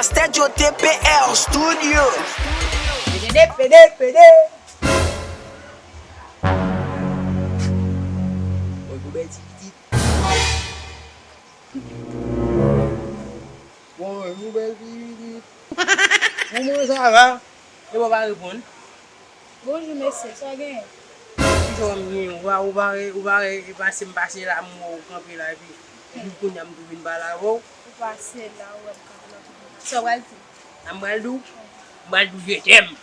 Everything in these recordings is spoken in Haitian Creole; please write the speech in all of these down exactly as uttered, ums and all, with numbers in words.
Studio T P R Studio. Pede, pede, pede. Mwen pou bèl ti pitit. Bonjou, bèl pitit. Kòman sa va? E w pa reponn? Bonjou, mesye. Sa w genyen? Kisa w genyen? Ou pa, ou pa, ou pa pase m pase la, m wè w kanpe la, epi, epi kounye a m tou vin pale avè w. Ou pase la, ou wè m kanpe la, tou vin pale. Sa w pral di? Sa m pral di w? M pral di w je t'aime.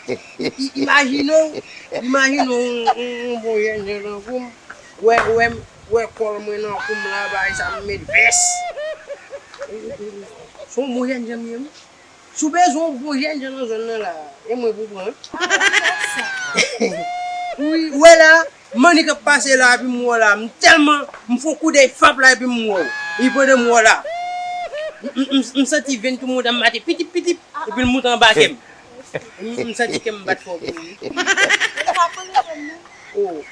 I- Imajine w, imajine w, yon, yon, yon bon jènjan nan kou m. Wè, wè, wè kòl mwen nan kou m la, bagay sa m met vès. Se yon bon jènjan m ye, wi. Si w bezwen yon bon jènjan nan zòn nan la, e mwen pou pran. Wi, wè la, mannik ap pase la, epi m wè w la, m tèlman, m fè yon koudèy fap la, epi m wè w. Li pandan m wè w la. M, m, m, m santi venn tou monte m maten, pitip, pitip, epi l monte anba kè m. M, m santi kè m bat fò pou li. Oh. Epi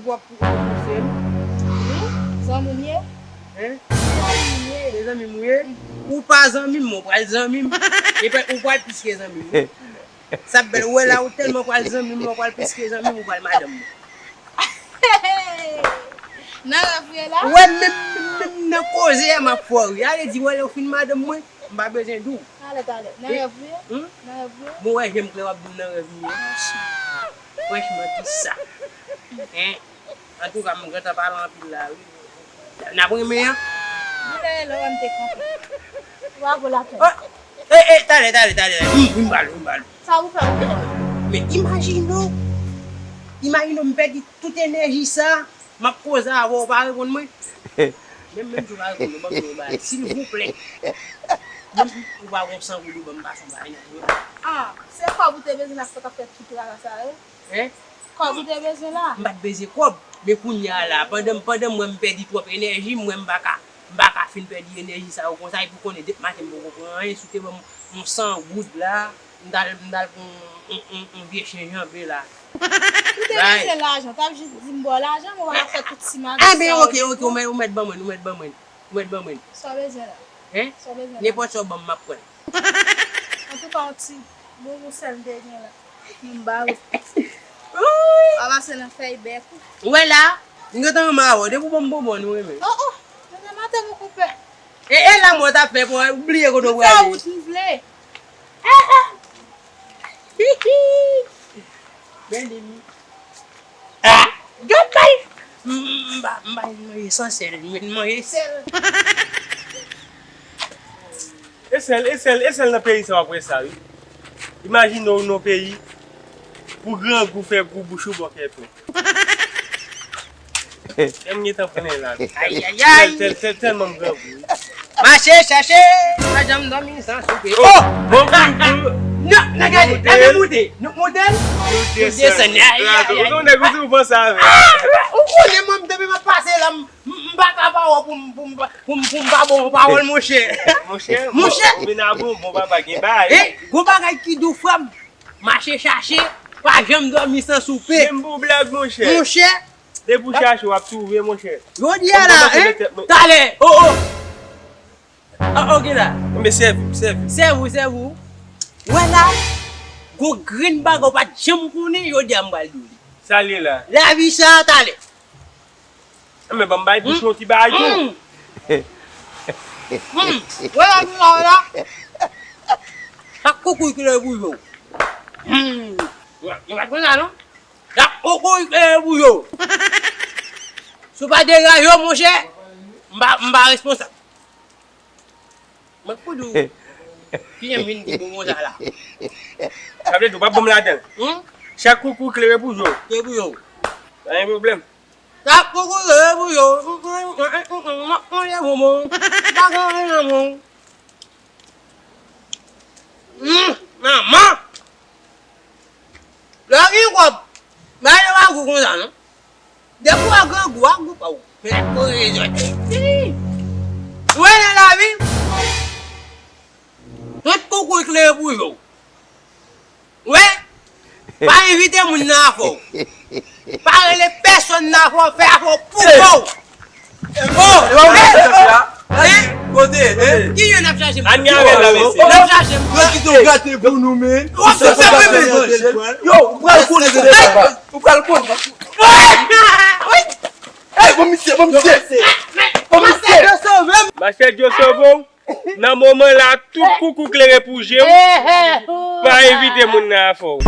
w ap pou, pou pouse m. Wi, zanmi m ye. Hein? Zanmi m ye. Se zanmi m ou ye? Ou pa zanmi m, ou pral zanmi m. Epi ou pral plis ke zanmi m. Sa bèl, ou wè la, ou tèlman pral zanmi m, ou pral plis ke zanmi m, ou pral madanm mwen. Nan rèv ou ye la? Ou wè, menm, menm, menm nan koze a, m ap fè w ri. Ale di, wè, lè w fin madanm mwen, m pa bezwen di w. Talè, talè. Nan rèv ou ye? Hmm? Nan rèv ou ye? Bon, wè, je m klè, w ap di m nan rèv m ye. Franchman, kisa? Hein? Antouka, m gentan pale anpil la, wi. N ap renmen an. Mwen dèyè lè w wè m te kanpe. Ou pa vo lapèn. Oh! E, e, talè, talè, talè, talè. Vin, vin ba l, vin ba l. Sa ou fè, ou fè? Men imajine w. Imajine w, m pèdi tout enèji sa. M ap koze avè w, ou pa reponn mwen. Menm, menm si w pa reponn mwen, ban m yon bagay, silvouplè. Menm si ou pa gon san goud, ou ban m pase yon bagay nan men w. Ah, se kòb ou te bezwen la, sa w t ap fè tout trara sa yo? Hein? Kòb ou te bezwen la? M pa t bezwen kòb, men kounye a la, pandan, pandan m wè m pèdi twòp enèji, m wè m pa ka, m pa ka fin pèdi enèji sa yo konsa, epi w konnen depi maten m poko pran anyen, si w te ban m yon san goud la, m t al, m t al pran yon, yon, yon, yon vye chen janbe la. Ou te bezwen lajan, w t ap jis di m ba w lajan, men w pa ka fè tout ti magouy sa yo. Enben, oke, oke, ou mèt, ou mèt ban mwen, ou mèt ban mwen, ou mèt ban mwen. Sa w bezwen la? Hein? Sa w bezwen la? Nenpòt sa w ban m, m ap pran l. Antouka, yon ti bonbon sèl m te gen la. M ba ou. Ou pa pase nan fèy bèk ou. Ou wè la, m gentan renmen avè w. Depi w ban m bonbon, nou renmen. Oh, oh, mete maten, mon konpè. E, e lanmò w t ap fè pou w bliye kote w prale. M fè wout m vle. Eh, eh. Hihi. Bèl de mi. Ah! Gad bay! M, m, m pa, m pa vin manje san sèl, m vin manje sèl. E sèl, e sèl, e sèl nan peyi sa w ap wè sa, wi. Imajine w nan peyi, pou grangou fè gou bouch ou bò kèpè. Kè m gentan plen la. Ayayay! Tèl, tèl, tèl, tèlman m grangou, wi. Mache chache, pa janm dòmi san soupe. Oh! Bon, bon, bon. Non, non, gade, la, nou moute. Nou moute, nou desann. Ayayay! Ou nèg ou di ou panse avè. Ah, ou konnen mwen, depi m ap pase la, m, m, m pa ka pa wè pou m, pou m, pou m, pou m pa bon pawòl, monchè. Monchè, monchè. Ou vin a bon, bon papa, gen bagay. Eh, gon bagay ki dou, frè m. Mache chache, pa janm dòmi san soupe. Menm pou blag, monchè. Monchè. Depi w chache, w ap twouve, monchè. Jodi a la, hein? Talè, oh, oh. Ah, ok la. Men sèvi, sèvi. Sèvi, sèvi. Wè la, gon grenn bagay w pa t janm konnen, jodi a m pral di w li. Sa l ye la? Lavi sa a talè. Enben, ban m bay bouch mwen yon ti bagay tou. Hmm. Hmm. Wè la, nou la, wè la. Chak koukouy ki leve pou yo. Hmm. Yo pa t konn sa, non? Chak koukouy ki leve pou yo. Si w pa degaje w, monchè, m pa, m pa responsab. Mwen pou di w, ki jan m vin di bon konsa la. Sa vle di w p ap ban m ladan l. Hmm? Chak koukouy klere pou yo. Klere pou yo. Pa gen pwoblèm. Chak koukouy klere pou yo. M ap manje bonbon. M pa gen anyen nan men w. Hmm, manman! Lè w gen kòb, bagay yo pa gou konsa, non. Depi w a grangou, a gou pa w. Men lè koze zòt. Ou wè nan lavi, tout koukouy klere pou yo. Ou wè? Pa envite moun nan afè w. Pa rele pèsonn nan afè w, fè afè w pou kò w. Kote? Ki jan n ap chache m? Ann gen avè l la, mesye. N ap chache m. Yo, ou pral konnen. Ou pral konnen. Ey, bon misye, bon misye. Bon misye. Mastè Djo sove w. Nan moman la, tout koukou klere pou je w. Pa envite moun nan afè w.